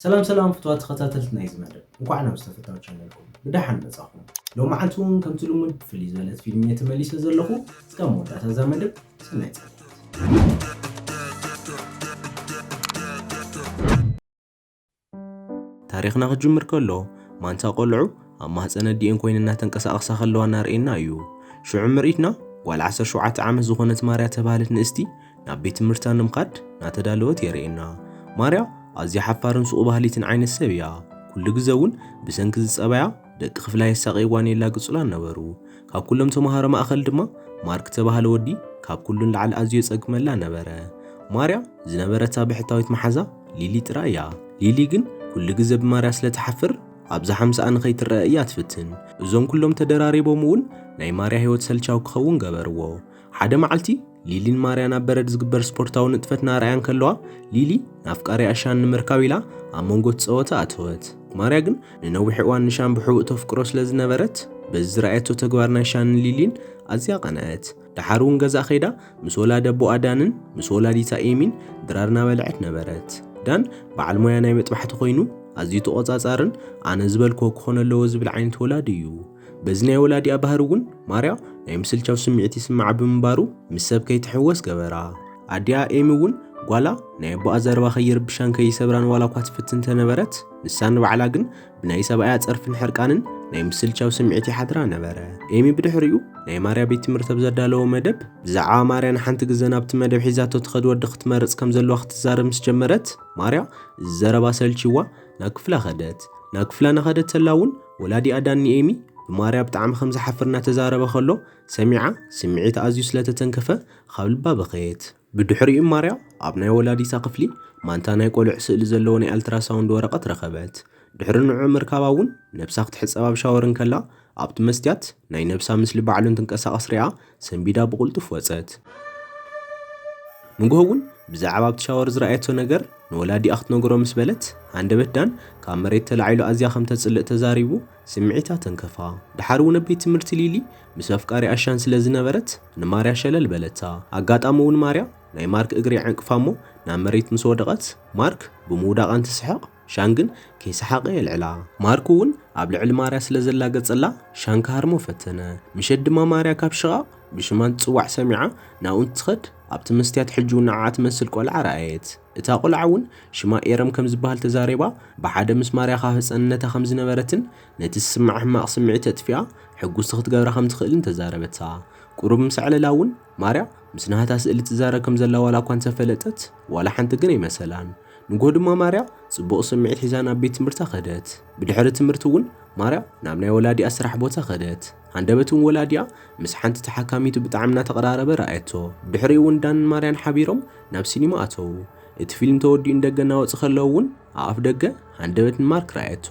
ሰላም ሰላም ፍትዋት ተኸታተልቲ ናይዚ መደብ፣ እንኳዕ ናብ ዝተፈታዊ ቻነልኩም ብደሓን መጻኹም። ሎማዓንቲ እውን ከምቲ ልሙድ ብፍልይ ዝበለት ፊልም እየ ተመሊሰ ዘለኹ። እስካብ መወዳእታ እዛ መደብ ሰናይ ጸሎት። ታሪኽና ክጅምር ከሎ፣ ማንታ ቆልዑ ኣብ ማህፀን ኣዲኤን ኮይነን እናተንቀሳቐሳ ከለዋ እናርእየና እዩ። ሽዑ ምርኢትና ጓል ዓሰርተ ሸውዓተ ዓመት ዝኾነት ማርያ ተባህለት ንእስቲ ናብ ቤት ትምህርታ ንምኻድ እናተዳለወት የርእየና። ማርያ ኣዝያ ሓፋርን ሱቕ ባህሊትን ዓይነት ሰብ እያ። ኩሉ ግዘ እውን ብሰንኪ ዝፀባያ ደቂ ክፍላ የሳቐይዋን የላግጹላን ነበሩ። ካብ ኩሎም ተምሃሮ ማእኸል ድማ ማርክ ተባህለ ወዲ ካብ ኩሉን ላዕሊ ኣዝዩ የጸግመላ ነበረ። ማርያ ዝነበረታ ብሕታዊት መሓዛ ሊሊ ጥራይ እያ። ሊሊ ግን ኩሉ ግዘ ብማርያ ስለ ትሓፍር ኣብዛ ሓምሳኣ ንኸይትረአ እያ ትፍትን። እዞም ኩሎም ተደራሪቦም እውን ናይ ማርያ ህይወት ሰልቻዊ ክኸውን ገበርዎ። ሓደ መዓልቲ ሊሊን ማርያን ኣብ በረድ ዝግበር ስፖርታዊ ንጥፈት እናረኣያ እንከለዋ፣ ሊሊ ንኣፍቃሪ ኣሻን ንምርካብ ኢላ ኣብ መንጎ እቲ ጸወታ ኣተወት። ማርያ ግን ንነዊሕ እዋን ንሻን ብሕቡእ ተፍቅሮ ስለ ዝነበረት፣ በዚ ዝረኣየቶ ተግባር ናይ ሻንን ሊሊን ኣዝያ ቀንአት። ደሓር እውን ገዛ ከይዳ ምስ ወላዲ ኣቦኣ ዳንን ምስ ወላዲታ ኤሚን ድራር እናበልዐት ነበረት። ዳን በዓል ሞያ ናይ መጥባሕቲ ኮይኑ ኣዝዩ ተቖጻጻርን ኣነ ዝበልክዎ ክኾን ኣለዎ ዝብል ዓይነት ወላዲ እዩ። በዚ ናይ ወላዲኣ ባህሪ እውን ማርያ ናይ ምስልቻው ስምዒት ይስምዓ ብምንባሩ ምስ ሰብ ከይትሕወስ ገበራ። ኣዲኣ ኤሚ እውን ጓላ ናይ ኣቦኣ ዘረባ ከይርብሻን ከይሰብራን ዋላ እኳ ትፍትን እንተነበረት፣ ንሳ ንባዕላ ግን ብናይ ሰብኣያ ጸርፍን ሕርቃንን ናይ ምስልቻው ስምዒት ይሓድራ ነበረ። ኤሚ ብድሕሪኡ ናይ ማርያ ቤት ትምህርቲ ኣብ ዘዳለዎ መደብ ብዛዕባ ማርያ ንሓንቲ ግዘ ናብቲ መደብ ሒዛቶ ትኸድ ወዲ ክትመርጽ ከም ዘለዋ ክትዛረብ ምስ ጀመረት፣ ማርያ እዚ ዘረባ ሰልችዋ ናብ ክፍላ ከደት። ናብ ክፍላ እናኸደት ተላ እውን ወላዲኣ ዳን ንኤሚ ብማርያ ብጣዕሚ ከም ዝሓፍር እናተዛረበ ከሎ ሰሚዓ፣ ስምዒት ኣዝዩ ስለ ተተንከፈ ካብ ልባ በኸየት። ብድሕሪኡ ማርያ ኣብ ናይ ወላዲታ ክፍሊ ማንታ ናይ ቆልዑ ስእሊ ዘለዎ ናይ ኣልትራሳውንድ ወረቐት ረኸበት። ድሕሪ ንዑ ምርካባ እውን ነብሳ ክትሕጸብ ኣብ ሻወር እንከላ ኣብቲ መስትያት ናይ ነብሳ ምስሊ ባዕሉ እንትንቀሳቐስ ሪኣ ሰንቢዳ ብቕልጡፍ ወጸት። ንግሆ እውን ብዛዕባ ኣብቲ ሻወር ዝረኣየቶ ነገር ንወላዲኣ ክትነግሮ ምስ በለት፣ ሃንደበት ዳን ካብ መሬት ተላዒሉ ኣዝያ ከም ተጽልእ ተዛሪቡ ስምዒታ ተንከፋ። ደሓር እውን ኣብ ቤት ትምህርቲ ሊሊ ምስ ኣፍቃሪ ኣሻን ስለ ዝነበረት ንማርያ ሸለል በለታ። ኣጋጣሚ እውን ማርያ ናይ ማርክ እግሪ ዓንቅፋ እሞ ናብ መሬት ምስ ወደቐት ማርክ ብምውዳቓ እንትስሕቕ ሻን ግን ከይሰሓቐ የልዕላ። ማርክ እውን ኣብ ልዕሊ ማርያ ስለ ዘላገጸላ ሻን ክሃርሞ ፈተነ። ምሸት ድማ ማርያ ካብ ሽቓቕ ብሽማ እንትጽዋዕ ሰሚዓ ናብኡ እንትኸድ ኣብቲ መስትያት ሕጂ እውን ንዓኣ ትመስል ቆልዓ ረኣየት። እታ ቆልዓ እውን ሽማ ኤረም ከም ዝበሃል ተዛሪባ ብሓደ ምስ ማርያ ካብ ህጸንነታ ከም ዝነበረትን ነቲ ዝስምዓ ሕማቕ ስምዒት ኣጥፊኣ ሕጉስቲ ክትገብራ ከም ትኽእልን ተዛረበታ። ቁሩብ ምስ ኣዕለላ እውን ማርያ ምስ ናህታ ስእሊ ትዛረብ ከም ዘላ ዋላ እኳ እንተፈለጠት ዋላ ሓንቲ ግን ኣይመሰላን። ንግሆ ድማ ማርያ ጽቡቕ ስምዒት ሒዛ ናብ ቤት ትምህርታ ከደት። ብድሕሪ ትምህርቲ እውን ማርያ ናብ ናይ ወላዲኣ ስራሕ ቦታ ከደት። ሃንደበት እውን ወላዲኣ ምስ ሓንቲ ተሓካሚቱ ብጣዕሚ እናተቐራረበ ረኣየቶ። ብድሕሪኡ እውን ዳንን ማርያን ሓቢሮም ናብ ሲኒማ ኣተዉ። እቲ ፊልም ተወዲኡ ንደገ እናወጹ ከለዉ እውን ኣብ ኣፍ ደገ ሃንደበት ንማርክ ረኣየቶ።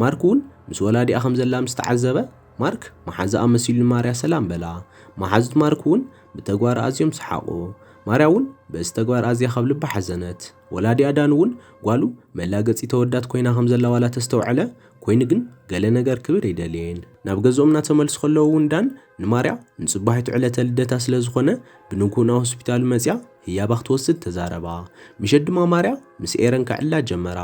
ማርክ እውን ምስ ወላዲኣ ከም ዘላ ምስ ተዓዘበ ማርክ መሓዛኣ መሲሉ ንማርያ ሰላም በላ። መሓዙት ማርክ እውን ብተግባር ኣዝዮም ሰሓቑ። ማርያ እውን በዚ ተግባር ኣዝያ ካብ ልባ ሓዘነት። ወላዲኣ ዳን እውን ጓሉ መላገጺ ተወዳት ኮይና ከም ዘላ ዋላ ተስተውዐለ፣ ኮይኑ ግን ገለ ነገር ክብል ኣይደለየን። ናብ ገዝኦም እናተመልሱ ከለዉ እውን ዳን ንማርያ ንጽባሒቱ ዕለተ ልደታ ስለ ዝኾነ ብንግሁ ናብ ሆስፒታሉ መጽያ ህያባ ክትወስድ ተዛረባ። ምሸት ድማ ማርያ ምስ ኤረን ከዕላ ጀመራ።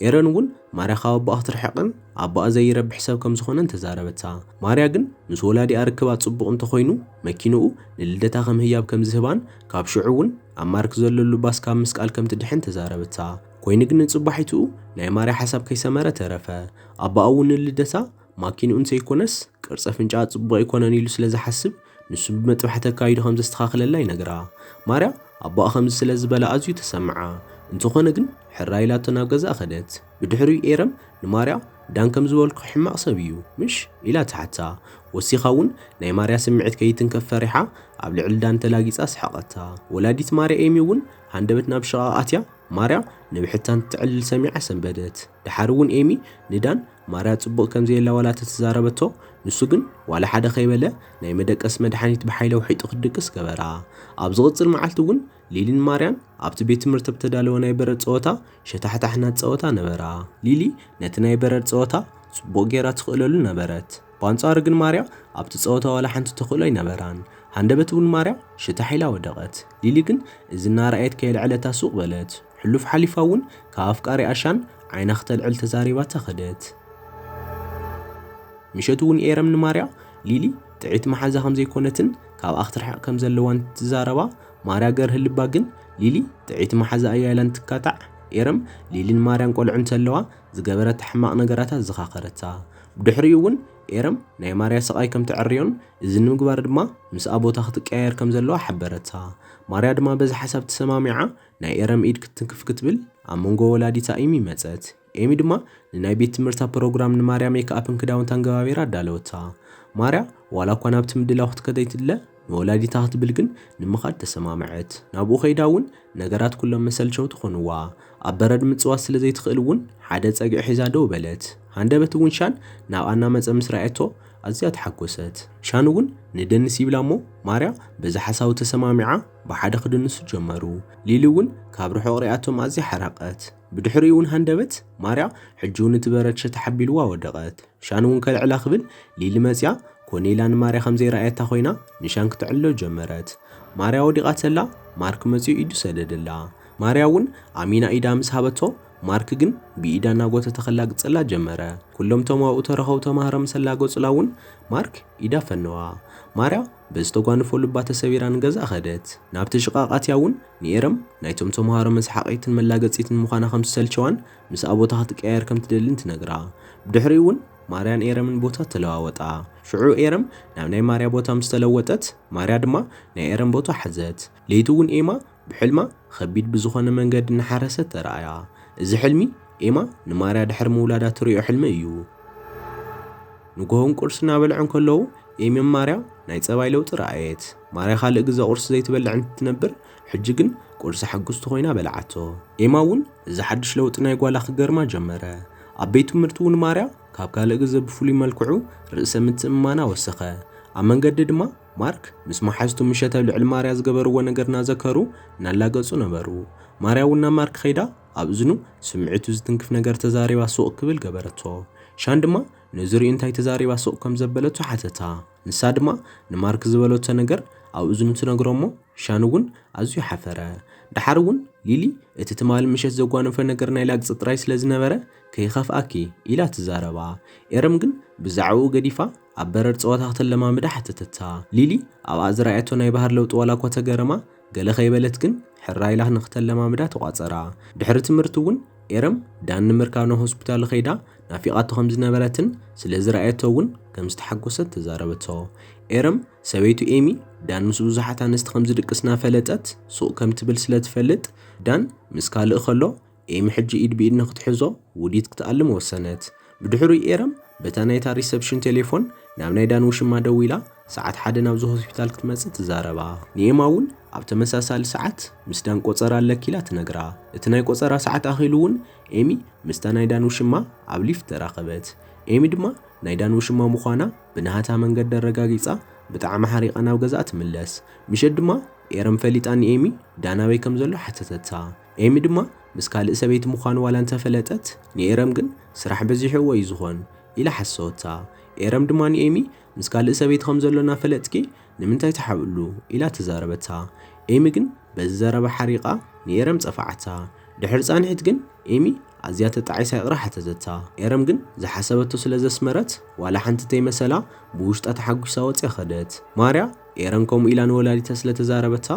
ኤረን እውን ማርያ ካብ ኣቦኣ ክትርሕቕን ኣቦኣ ዘይረብሕ ሰብ ከም ዝኾነን ተዛረበታ። ማርያ ግን ምስ ወላዲኣ ርክባ ጽቡቕ እንተኾይኑ መኪንኡ ንልደታ ከም ህያብ ከም ዝህባን ካብ ሽዑ እውን ኣብ ማርክ ዘለሉ ባስ ካብ ምስቃል ከም ትድሕን ተዛረበታ። ኮይኑ ግን ንጽባሒትኡ ናይ ማርያ ሓሳብ ከይሰመረ ተረፈ። ኣቦኣ እውን ንልደታ ማኪንኡ እንተይኮነስ ቅርጺ ኣፍንጫኣ ጽቡቕ ኣይኮነን ኢሉ ስለ ዝሓስብ ንሱ ብመጥባሕቲ ኣካይዱ ከም ዘስተኻኽለላ ይነግራ። ማርያ ኣቦኣ ከምዚ ስለ ዝበላ ኣዝዩ ተሰምዓ። እንተኾነ ግን ሕራይ ኢላቶ ናብ ገዛኣ ከደት። ብድሕሪኡ ኤረም ንማርያ ዳን ከም ዝበልኩ ሕማቕ ሰብ እዩ ምሽ? ኢላ ትሓታ። ወሲኻ እውን ናይ ማርያ ስምዒት ከይትንከፍ ፈሪሓ ኣብ ልዕሊ ዳን ተላጊጻ ሰሓቐታ። ወላዲት ማርያ ኤሚ እውን ሃንደበት ናብ ሽቓቕ ኣትያ ማርያ ንብሕታ እንትትዕልል ሰሚዓ ሰንበደት። ደሓር እውን ኤሚ ንዳን ማርያ ጽቡቕ ከም ዘየላ ዋላ ተተዛረበቶ፣ ንሱ ግን ዋላ ሓደ ከይበለ ናይ መደቀሲ መድሓኒት ብሓይሊ ኣውሒጡ ክድቅስ ገበራ። ኣብ ዝቕጽል መዓልቲ እውን ሊሊን ማርያን ኣብቲ ቤት ትምህርቲ ብተዳለወ ናይ በረድ ጸወታ ሸታሕታሕ እናተጻወታ ነበራ። ሊሊ ነቲ ናይ በረድ ጸወታ ጽቡቕ ጌራ ትኽእለሉ ነበረት። ብኣንጻሩ ግን ማርያ ኣብቲ ጸወታ ዋላ ሓንቲ ተኽእሎ ኣይነበራን። ሃንደበት እውን ማርያ ሽታሕ ኢላ ወደቐት። ሊሊ ግን እዚ እናረኣየት ከየልዐለታ ሱቕ በለት። ሕሉፍ ሓሊፋ እውን ካብ ኣፍቃሪ ኣሻን ዓይና ክተልዕል ተዛሪባታ ከደት። ምሸት እውን ኤረም ንማርያ ሊሊ ጥዒት መሓዛ ከም ዘይኮነትን ካብኣ ክትርሕቕ ከም ዘለዋን ትዛረባ። ማርያ ገርህ ልባ ግን ሊሊ ጥዒት መሓዛ እያ ኢላ እንትካታዕ፣ ኤረም ሊልን ማርያን ቆልዑ እንተለዋ ዝገበረታ ሕማቕ ነገራት ኣዘኻኸረታ። ብድሕሪኡ እውን ኤረም ናይ ማርያ ስቓይ ከም ተዕርዮን እዚ ንምግባር ድማ ምስኣ ቦታ ክትቀያየር ከም ዘለዋ ሓበረታ። ማርያ ድማ በዚ ሓሳብ ተሰማሚዓ ናይ ኤረም ኢድ ክትንክፍ ክትብል ኣብ መንጎ ወላዲታ ኤሚ መጸት። ኤሚ ድማ ንናይ ቤት ትምህርታ ፕሮግራም ንማርያ ሜክኣፕን ክዳውንታን ገባቢራ ኣዳለወታ። ማርያ ዋላ እኳ ናብቲ ምድላው ክትከደይ ትድለ፣ ንወላዲታ ክትብል ግን ንምኻድ ተሰማምዐት። ናብኡ ከይዳ እውን ነገራት ኩሎም መሰልቸውቲ ኮንዋ። ኣብ በረድ ምጽዋት ስለ ዘይትኽእል እውን ሓደ ጸግዒ ሒዛ ደው በለት። ሃንደበት እውን ሻን ናብኣ እናመጸ ምስ ረኣየቶ ኣዝያ ተሓጎሰት። ሻን እውን ንደንስ ይብላ እሞ ማርያ በዚ ሓሳቡ ተሰማሚዓ ብሓደ ክድንሱ ጀመሩ። ሊሊ እውን ካብ ርሑቕ ሪኣቶም ኣዝያ ሓረቐት። ብድሕሪኡ እውን ሃንደበት ማርያ ሕጂ እውን እቲ በረድ ሸተሕ ኣቢልዋ ወደቐት። ሻን እውን ከልዕላ ክብል ሊሊ መጽያ ኮነ ኢላ ንማርያ ከም ዘይረኣየታ ኮይና ንሻን ክትዕልሎ ጀመረት። ማርያ ወዲቓ ተላ ማርክ መጽዩ ኢዱ ሰደደላ። ማርያ እውን ኣሚና ኢዳ ምስ ሃበቶ ማርክ ግን ብኢዳ እናጎተተ ከላግጸላ ጀመረ። ኩሎም እቶም ኣብኡ ተረኸቡ ተማሃሮ ምስ ኣላገጹላ እውን ማርክ ኢዳ ፈነዋ። ማርያ በዚ ተጓንፎ ልባ ተሰቢራ ንገዛ ከደት። ናብቲ ሽቓቕ ኣትያ እውን ንኤረም ናይቶም ተምሃሮ መስሓቒትን መላገጺትን ምዃና ከም ዝሰልቸዋን ምስኣ ቦታ ክትቀያየር ከም ትደልን ትነግራ። ብድሕሪኡ እውን ማርያን ኤረምን ቦታ ተለዋወጣ። ሽዑ ኤረም ናብ ናይ ማርያ ቦታ ምስ ተለወጠት ማርያ ድማ ናይ ኤረም ቦታ ሓዘት። ለይቲ እውን ኤማ ብሕልማ ከቢድ ብዝኾነ መንገዲ እናሓረሰት ተራእያ። እዚ ሕልሚ ኤማ ንማርያ ድሕሪ ምውላዳ ትሪኦ ሕልሚ እዩ። ንግሆውን ቁርሲ እናበልዑ እንከለዉ ኤምን ማርያ ናይ ጸባይ ለውጢ ረኣየት። ማርያ ካልእ ግዘ ቁርሲ ዘይትበልዕ እንትትነብር ሕጂ ግን ቁርሲ ሓጉስቲ ኮይና በልዓቶ። ኤማ እውን እዚ ሓድሽ ለውጢ ናይ ጓላ ክገርማ ጀመረ። ኣብ ቤት ትምህርቲ እውን ማርያ ካብ ካልእ ግዘ ብፍሉይ መልክዑ ርእሰ ምትእምማና ወሰኸ። ኣብ መንገዲ ድማ ማርክ ምስ መሓዝቱ ምሸት ኣብ ልዕሊ ማርያ ዝገበርዎ ነገር እናዘከሩ እናላገጹ ነበሩ። ማርያ እውን ናብ ማርክ ከይዳ ኣብ እዝኑ ስምዒቱ ዝትንክፍ ነገር ተዛሪባ ሱቕ ክብል ገበረቶ። ሻን ድማ ነዚ ርእዩ እንታይ ተዛሪባ ሱቕ ከም ዘበለቶ ሓተታ። ንሳ ድማ ንማርክ ዝበለቶ ነገር ኣብ እዝኑ ትነግሮ እሞ ሻን እውን ኣዝዩ ሓፈረ። ደሓር እውን ሊሊ እቲ ትማሊ ምሸት ዘጓነፈ ነገር ናይ ላግጺ ጥራይ ስለ ዝነበረ ከይኸፍኣኪ ኢላ ትዛረባ። ኤረም ግን ብዛዕባኡ ገዲፋ ኣብ በረድ ጸወታ ክተለማምዳ ሓተተታ። ሊሊ ኣብኣ ዝረኣየቶ ናይ ባህር ለውጢ ዋላ እኳ ተገረማ፣ ገለ ከይበለት ግን ሕራይ ኢላ ንክተለማምዳ ተቋጸራ። ድሕሪ ትምህርቲ እውን ኤረም ዳን ንምርካብ ናብ ሆስፒታል ከይዳ ናፊቓቶ ከም ዝነበረትን ስለ ዝረኣየቶ እውን ከም ዝተሓጎሰት ተዛረበቶ። ኤረም ሰበይቱ ኤሚ ዳን ምስ ብዙሓት ኣንስቲ ከም ዝድቅስ እናፈለጠት ሱቕ ከም ትብል ስለ ትፈልጥ ዳን ምስ ካልእ ከሎ ኤሚ ሕጂ ኢድ ብኢድ ንክትሕዞ ውዲት ክትኣልም ወሰነት። ብድሕሪኡ ኤረም በታ ናይታ ሪሰፕሽን ቴሌፎን ናብ ናይ ዳን ውሽማ ደዊላ ሰዓት ሓደ ናብዚ ሆስፒታል ክትመጽእ ትዛረባ። ንኤማ እውን ኣብ ተመሳሳሊ ሰዓት ምስ ዳን ቆጸራ ኣለኪ ኢላ ትነግራ። እቲ ናይ ቆጸራ ሰዓት ኣኺሉ እውን ኤሚ ምስታ ናይ ዳን ውሽማ ኣብ ሊፍት ተራኸበት። ኤሚ ድማ ናይ ዳን ውሽማ ምዃና ብናሃታ መንገዲ ኣረጋጊጻ ብጣዕሚ ሓሪቓ ናብ ገዛኣ ትምለስ። ምሸት ድማ ኤረም ፈሊጣ ንኤሚ ዳን ኣበይ ከም ዘሎ ሓተተታ። ኤሚ ድማ ምስ ካልእ ሰበይቲ ምዃኑ ዋላ እንተፈለጠት ንኤረም ግን ስራሕ በዚሕዎ እዩ ዝኾን ኢላ ሓሰወታ። ኤረም ድማ ንኤሚ ምስ ካልእ ሰበይቲ ከም ዘሎ እናፈለጥኪ ንምንታይ ትሓብእሉ ኢላ ተዛረበታ። ኤሚ ግን በዚ ዘረባ ሓሪቓ ንኤረም ጸፋዓታ። ድሕሪ ጻንሒት ግን ኤሚ ኣዝያ ተጣዒሳ ይቕረ ሓተተታ። ኤረም ግን ዝሓሰበቶ ስለ ዘስመረት ዋላ ሓንቲ ተይመሰላ ብውሽጣ ተሓጒሳ ወጽያ ከደት። ማርያ ኤረም ከምኡ ኢላ ንወላዲታ ስለ ተዛረበታ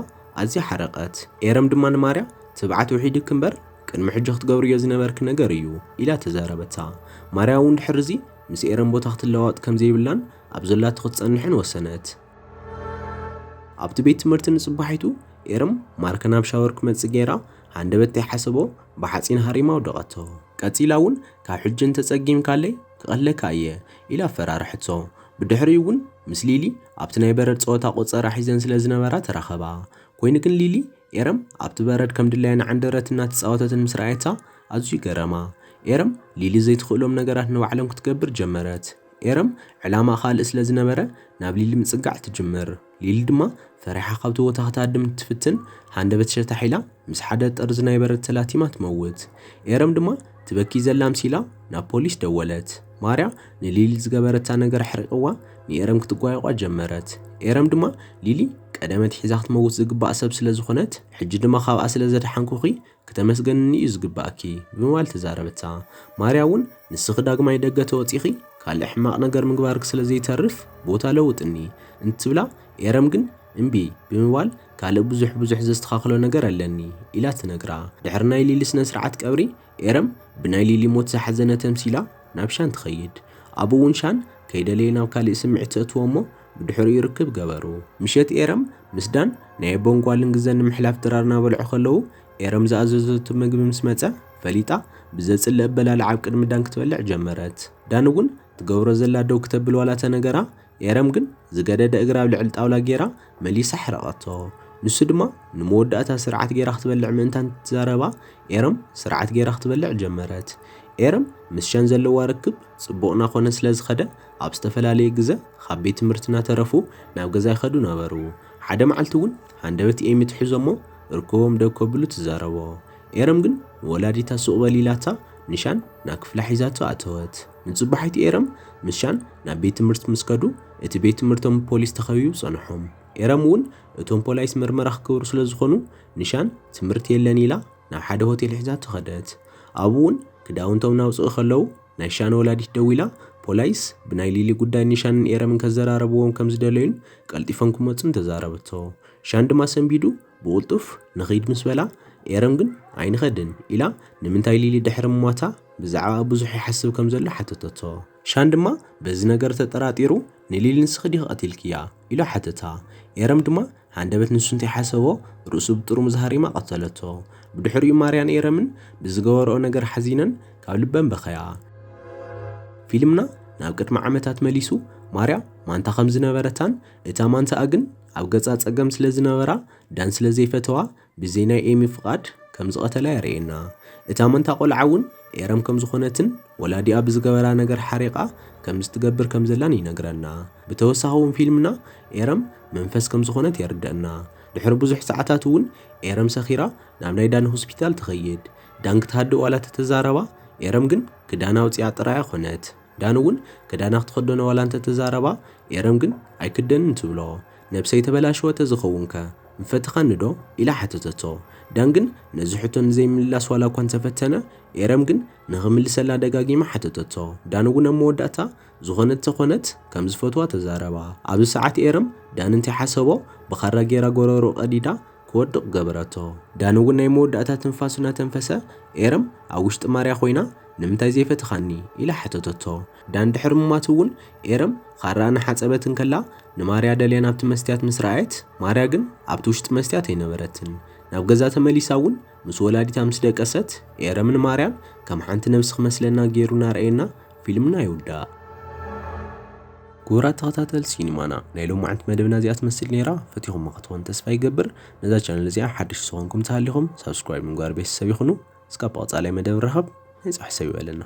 ኣዝያ ሓረቐት። ኤረም ድማ ንማርያ ትብዓት ውሒድኪ እምበር ቅድሚ ሕጂ ክትገብርዮ ዝነበርኪ ነገር እዩ ኢላ ተዛረበታ። ማርያ እውን ድሕሪ እዚ ምስ ኤረም ቦታ ክትለዋወጥ ከም ዘይብላን ኣብ ዘላቶ ክትጸንሕን ወሰነት። ኣብቲ ቤት ትምህርቲ ንጽባሒቱ ኤረም ማርክ ናብ ሻወር ክመጽእ ገይራ ሃንደበት ዘይሓሰቦ ብሓጺን ሃሪማ ኣውደቐቶ። ቀጺላ እውን ካብ ሕጂ እንተጸጊምካለይ ክቐትለካ እየ ኢላ ኣፈራርሐቶ። ብድሕሪኡ እውን ምስ ሊሊ ኣብቲ ናይ በረድ ጸወታ ቆጸራ ሒዘን ስለ ዝነበራ ተራኸባ። ኮይኑ ግን ሊሊ ኤረም ኣብቲ በረድ ከም ድላያ እናዓንደረትን እናተጻወተትን ምስ ረኣየታ ኣዝዩ ገረማ። ኤረም ሊሊ ዘይትኽእሎም ነገራት ንባዕሎም ክትገብር ጀመረት። ኤረም ዕላማ ካልእ ስለ ዝነበረ ናብ ሊሊ ምጽጋዕ ትጅምር። ሊሊ ድማ ፈሪሓ ካብቲ ቦታ ክትሃድም ትፍትን ሃንደበት ሸታሕ ኢላ ምስ ሓደ ጠርዚ ናይ በረድ ተላቲማ ትመውት። ኤረም ድማ ትበኪ ዘላ ኣምሲላ ናብ ፖሊስ ደወለት። ማርያ ንሊሊ ዝገበረታ ነገር ኣሕሪቕዋ ንኤረም ክትጓየቋ ጀመረት። ኤረም ድማ፣ ሊሊ ቀደመት ሒዛ ክትመውት ዝግባእ ሰብ ስለ ዝኾነት፣ ሕጂ ድማ ካብኣ ስለ ዘድሓንኩኺ ክተመስገንኒ እዩ ዝግባእኪ ብምባል ተዛረበታ። ማርያ እውን፣ ንስኺ ዳግማይ ደገ ተወፂኺ ካልእ ሕማቕ ነገር ምግባርኪ ስለ ዘይተርፍ ቦታ ለውጥኒ እንትብላ፣ ኤረም ግን እምቢ ብምባል፣ ካልእ ብዙሕ ብዙሕ ዘስተኻኽሎ ነገር ኣለኒ ኢላ ትነግራ። ድሕሪ ናይ ሊሊ ስነ ስርዓት ቀብሪ፣ ኤረም ብናይ ሊሊ ሞት ዝሓዘነ ተምሲላ ናብ ሻን ትኸይድ። ኣብኡ እውን ሻን ከይደለየ ናብ ካልእ ስምዒት ተእትዎ እሞ ብድሕሪኡ ርክብ ገበሩ። ምሸት ኤረም ምስ ዳን ናይ ኣቦን ጓልን ግዘ ንምሕላፍ ድራር እናበልዑ ከለዉ፣ ኤረም ዝኣዘዘቱ ምግቢ ምስ መጸ ፈሊጣ ብዘጽልእ ኣበላልዓ ኣብ ቅድሚ ዳን ክትበልዕ ጀመረት። ዳን እውን ትገብሮ ዘላ ደው ክተብል ዋላ ተነገራ፣ ኤረም ግን ዝገደደ እግራ ኣብ ልዕሊ ጣውላ ጌራ መሊሳ ሕረቐቶ። ንሱ ድማ ንመወዳእታ ስርዓት ጌራ ክትበልዕ ምእንታን ትዛረባ፣ ኤረም ስርዓት ጌራ ክትበልዕ ጀመረት። ኤረም ምስ ሻን ዘለዋ ርክብ ጽቡቕ እናኾነ ስለ ዝኸደ፣ ኣብ ዝተፈላለየ ግዘ ካብ ቤት ትምህርቲ እናተረፉ ናብ ገዛ ይኸዱ ነበሩ። ሓደ መዓልቲ እውን ሃንደበት ኤሚ ትሕዞ እሞ ርክቦም ደው ከብሉ ትዛረቦ። ኤረም ግን ንወላዲታ ሱቕ በል ኢላታ ንሻን ናብ ክፍላ ሒዛቶ ኣተወት። ንጽባሒቲ ኤረም ምስ ሻን ናብ ቤት ትምህርቲ ምስ ከዱ፣ እቲ ቤት ትምህርቶም ብፖሊስ ተኸቢቡ ጸንሖም። ኤረም እውን እቶም ፖላይስ ምርመራ ክገብሩ ስለ ዝኾኑ፣ ንሻን ትምህርቲ የለን ኢላ ናብ ሓደ ሆቴል ሒዛቶ ከደት። ኣብኡ እውን ክዳውንቶም እናውፅኡ ከለዉ፣ ናይ ሻን ወላዲት ደዊላ፣ ፖላይስ ብናይ ሊሊ ጉዳይ ንሻንን ኤረምን ከዘራረብዎም ከም ዝደለዩን ቀልጢፎም ክመፁን ተዛረበቶ። ሻን ድማ ሰንቢዱ ብቕልጡፍ ንኺድ ምስ በላ፣ ኤረም ግን ኣይንኸድን ኢላ፣ ንምንታይ ሊሊ ድሕሪ ምሟታ ብዛዕባ ብዙሕ ይሓስብ ከም ዘሎ ሓተተቶ። ሻን ድማ በዚ ነገር ተጠራጢሩ፣ ንሊሊ ንስኺ ዲኺ ቀቲልክያ ኢሉ ሓተታ። ኤረም ድማ ሃንደበት ንሱ እንተይሓሰቦ ርእሱ ብጥርሙዝ ሃሪማ ቀተለቶ። ብድሕሪኡ ማርያን ኤረምን ብዝገበርኦ ነገር ሓዚነን ካብ ልበን በኸያ። ፊልምና ናብ ቅድሚ ዓመታት መሊሱ፣ ማርያ ማንታ ከም ዝነበረታን እታ ማንታኣ ግን ኣብ ገጻ ጸገም ስለ ዝነበራ ዳን ስለ ዘይፈተዋ ብዘይ ናይ ኤሚ ፍቓድ ከም ዝቐተላ የርእየና። እታ መንታ ቆልዓ እውን ኤረም ከም ዝኾነትን ወላዲኣ ብዝገበራ ነገር ሓሪቓ ከም ዝትገብር ከም ዘላን ይነግረና። ብተወሳኺ እውን ፊልምና ኤረም መንፈስ ከም ዝኾነት የርደእና። ድሕሪ ብዙሕ ሰዓታት እውን ኤረም ሰኺራ ናብ ናይ ዳን ሆስፒታል ትኸይድ። ዳን ክትሃድእ ዋላ ተተዛረባ፣ ኤረም ግን ክዳና ኣውፂኣ ጥራያ ኮነት። ዳን እውን ክዳና ክትኸደኖ ዋላ እንተተዛረባ፣ ኤረም ግን ኣይክደንን ትብሎ። ነብሰይ ተበላሸወ ተዝኸውንከ ምፈተኻኒ ዶ? ኢላ ሓተተቶ። ዳን ግን ነዚ ሕቶ ንዘይምምላስ ዋላ እኳ እንተፈተነ፣ ኤረም ግን ንኽምልሰላ ደጋጊማ ሓተተቶ። ዳን እውን ኣብ መወዳእታ ዝኾነት ተኾነት ከም ዝፈትዋ ተዛረባ። ኣብዚ ሰዓት ኤረም ዳን እንተይሓሰቦ ብኻራ ጌራ ጎረሮ ቀዲዳ ክወድቕ ገበረቶ። ዳን እውን ናይ መወዳእታ ትንፋሱ እናተንፈሰ፣ ኤረም ኣብ ውሽጢ ማርያ ኮይና ንምንታይ ዘይፈተኻኒ? ኢላ ሓተተቶ። ዳን ድሕሪ ምማቱ እውን ኤረም ኻራ እናሓጸበት እንከላ ንማርያ ደልያ ናብቲ መስትያት ምስ ረኣየት፣ ማርያ ግን ኣብቲ ውሽጢ መስትያት ኣይነበረትን። ናብ ገዛ ተመሊሳ እውን ምስ ወላዲታ ምስ ደቀሰት፣ ኤረምን ማርያን ከም ሓንቲ ነብሲ ክመስለና ገይሩ እናረኣየና ፊልምና ይውዳእ። ክቡራት ተኸታተልቲ ሲኒማና፣ ናይ ሎማዓንቲ መደብና እዚኣ ትመስል ነይራ። ፈቲኹማ ክትኮን ተስፋ ይገብር። ነዛ ቻነል እዚኣ ሓድሽ ዝኾንኩም ተሃሊኹም ሳብስክራይብ ምግባር ቤተሰብ ይኹኑ። እስካብ ቀጻላይ መደብ ንራኸብ። ናይ ጽባሕ ሰብ ይበለና።